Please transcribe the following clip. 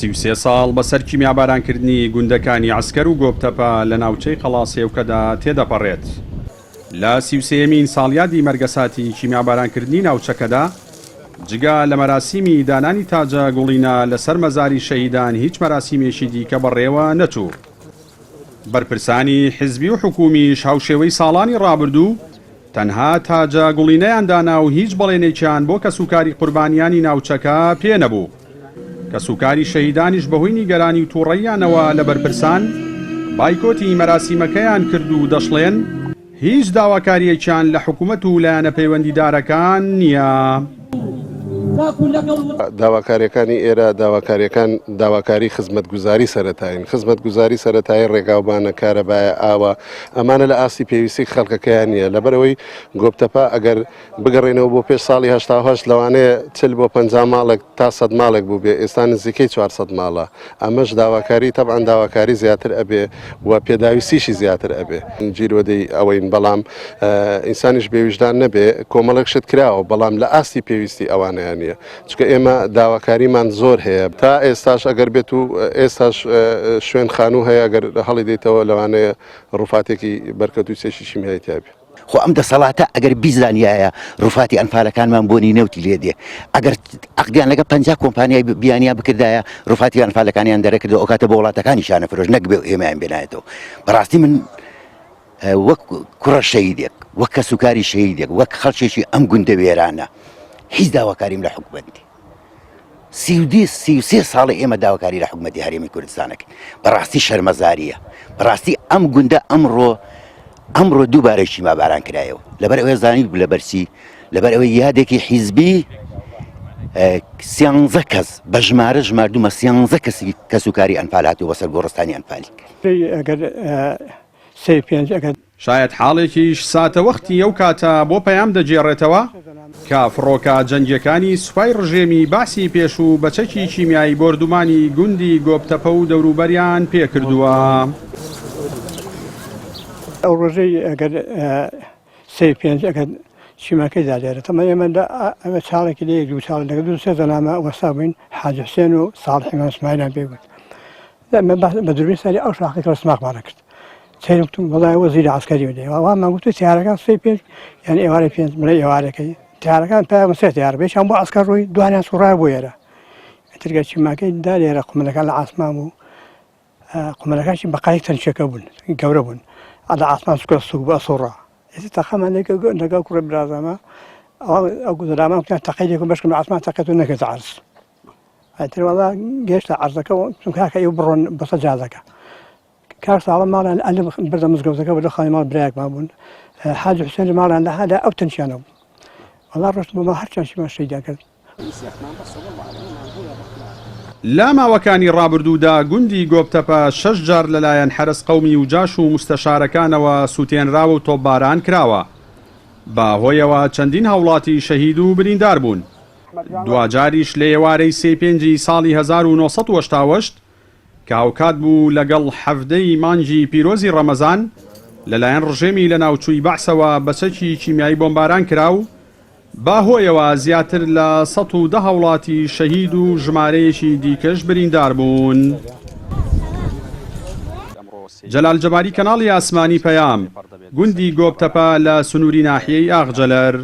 33 ساڵ بەسەر کیمیابارانکردنی گوندەکانی عەسکەر و گۆپتەپە لە ناوچەی قەڵاسێوکەدا تێدەپەڕێت. لە سیوسێیەمین ساڵیادی مەرگەساتی کیمیابارانکردنی ناوچەکەدا، جگە لە مەراسیمی دانانی تاجە گوڵینە لەسەر مەزاری شەهیدان هیچ مەراسیمێکی دیکە بەڕێوە نەچوو. بەرپرسانی حزبی و حکومیش هاوشێوەی ساڵانی ڕابردوو تەنها تاجە گوڵینەیان دانا و هیچ بەڵێنێکیان بۆ کەسوکاری قوربانیانی ناوچەکە پێ نەبوو. کەسوکاری شەهیدانیش بەهۆی نیگەرانی و توڕەییانەوە لە بەرپرسان، بایکۆتی مەراسیمەکەیان کرد و دەشڵێن، هیچ داواکارییەکیان لە حکومەت و لایەنە پەیوەندیدارەکان نییە. داواکارییەکانی ئێرە داواکارییەکان داواکاری خزمەتگوزاری سەرەتایین، خزمەتگوزاری سەرەتایی ڕێگاوبانە، کارەبایە، ئاوە، ئەمانە لە ئاستی پێویستی خەڵکەکەیان نییە، لەبەرئەوەی گۆپتەپە ئەگەر بگەڕێینەوە بۆ پێش ساڵی 88 لەوانەیە 40 بۆ 50 ماڵێک تا 100 ماڵێک بووبێ ئێستا نزیکەی 400 ماڵە ئەمەش داواکاری تەبعەن داواکاری زیاتر ئەبێ و پێداویستیشی زیاتر ئەبێ گیرۆدەی ئەوەین بەڵام ئینسانیش بێویژدان نەبێ کۆمەڵێک شت کراوە بەڵام لە ئاستی پێویستی ئەوانەیان نییە چونکە ئێمە داواکاریمان زۆر هەیە تا ئێستاش ئەگەر بێت و ئێستاش شوێن خانوو هەیە ئەگەر هەڵی دەیتەوە لەوانەیە ڕوفاتێکی بەرکەوتوی چێکی شیمیایی تیابێ. خۆ ئەم دەسەڵاتە ئەگەر بیزانیایە ڕوفاتی ئەنفالەکانمان بۆنی نەوتی لێ دێ ئەگەر عەقدیان لەگە 50 کۆمپانیای بیانیان بکردایە ڕوفاتی ئەنفالەکانیان دەرەکردەوە ئەوکاتە بۆ وڵاتەکانیشانە فرۆش نەک بێ ئێمەیان بێنایەتەوە بەڕاستی من وەک کوڕە شەهیدێک وەک کەسوکاری شەهیدێک وەک خەڵکێکی ئەم گوندە وێرانە هیچ داواکاریم لە حکومەت نیە 33 ساڵی ئێمە داواکاری لە حکومەتی هەرێمی کوردستانەکەین بەڕاستی شەرمەزاریە بەڕاستی ئەم گوندە ئەمڕۆ ئەمڕۆ دووبارە شیماباران کرایەوە لەبەر ئەوەی زانی لەبەرچی لەبەر ئەوەی یادێکی حیزبی سیانزە کەس بە ژمارە ژماردومە سیانزە کەسی کەس و کاری ئەنفال هاتووە بەسەر گۆڕستانی ئەنفالی ئەگەر سێ پێنج ئەگەر شایەتحاڵێکیش ساتەوەختی ئەو کاتە بۆ پەیام دەگێڕێتەوە کە فڕۆکە جەنگییەکانی سوپای ڕژێمی بەعسی پێشوو بە چەکی کیمیایی بۆردومانی گوندی گۆپتەپە و دەوروبەریان پێکردووە. ئەو ڕۆژەی ئەگەر سێ پێنج ئەگەر چیماکەی دا لێرە تەمە ئێمە لە ئەمە چاڵێکی لە یەک دوو چاڵ لەگەڵ دوو سێ زەلامە وەستا بووین حاجی حوسێن و ساڵحی مام ئیسماعیلیان پێ گوت ئەمە بە دوربین سەری ئەو شاخەی کە سماقمان کرد سەیرم کردم وەڵای وەزیری عەسکەری بدەی وامان گوت تیارەکان سێ پێنج یان ئێوارە پێنج بڵێ ئێوارەکەی تیارەکان پایان سێ تیار بێشان بۆ عەسکەر ڕۆی دوانیان سوڕای بۆ ئێرە ئیتر چیماکەی دا لێرە قومەلەکان لە عاسمان بوو قومەلەکانشی بەقای تەنکێکە بوون گەورە بوون لە عاسمان سوکە سوک بە سوڕا ئێستا تەقەمان لەگەڵ کوڕی برازامە ئەو گوزەرامان کوتیان تەقەی لێکم بەشکم لە عاسمان تەقێت و نەکەێتە عەرز ئیتر وەڵا گەشتە عەرزەکە و چون کاکە ئێوە بڕۆن بەسە جادەکە کاک ساڵە ماڵیان ئەلم بردە مزگەوتەکە بە لە خانی ماڵ برایەکمان بوون حاجی حوسێن لە ماڵیان لە هەدا ئەو تەنکیانە بوو وەڵا ڕۆشت بۆ ماڵ هەرچیان شیمان شەیدیان کرد لە ماوەکانی ڕابردوودا گوندی گۆپتەپە شەش جار لەلایەن حەرەس قەومی و جاش و موستەشارەکانەوە سووتێنراوە و تۆپباران کراوە، بە هۆیەوە چەندین هاوڵاتی شەهید و بریندار بوون. دواجاریش لە ئێوارەی سێی پێنجی ساڵی 1988 کە هاوکات بوو لەگەڵ 17 ی مانگی پیرۆزی ڕەمەزان لەلایەن ڕژێمی لەناوچووی بەعسەوە بە چەکی کیمیایی بۆمباران کرا و بە هۆیەوە زیاتر لە 110 هاوڵاتی شەهید و ژمارەیەکی دیکەش بریندار بوون. جەلال جەباری کەناڵی ئاسمانی پەیام، گوندی گۆپتەپە لە سنووری ناحیەی ئاغجەلەر.